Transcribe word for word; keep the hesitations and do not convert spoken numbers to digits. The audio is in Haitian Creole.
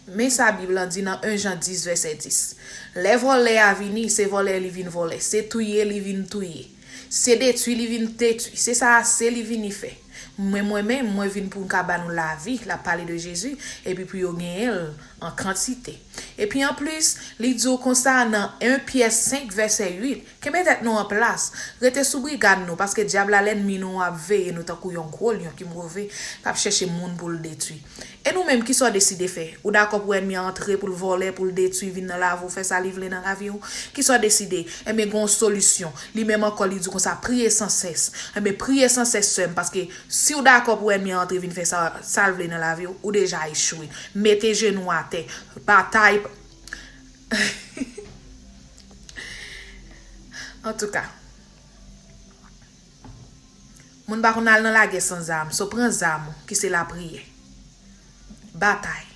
Men sa Bib lan di nan en Jan dis vèsè dis. Lè vòlè a vini, se vòlè li vin vòlè, se touye li vin touye, se detwi li vin detwi, se sa a se li vini fè. Mwen, mwen menm, mwen vin pou m ka ba nou lavi, l ap pale de Jezi, epi pou yo genyen l an kantite. Epi anplis, li di w konsa nan en Pyè senk vèsè uit, kenbe tèt nou an plas, rete sou brigad nou, paske dyab la lènmi nou ap veye nou tankou yon gwo lyon ki move, k ap chèche moun pou l detwi. E nou menm, kisa w deside fè? Ou dakò pou ènmi an antre, pou l vòlè, pou l detwi, vin nan lavi w, fè sa li vle nan lavi w? Kisa w deside? Enben, gen yon solisyon. Li menm ankò, li di konsa, priye san sès. Enben, priye san sès, sè m, paske si w dakò pou ènmi an antre, vin fè sa, sa l vle nan lavi w, ou deja echwe. Mete jenou atè. Batay. Antouka, moun pa konn al nan lagè san zam, so pran zam ou, ki se lapriyè. Batay.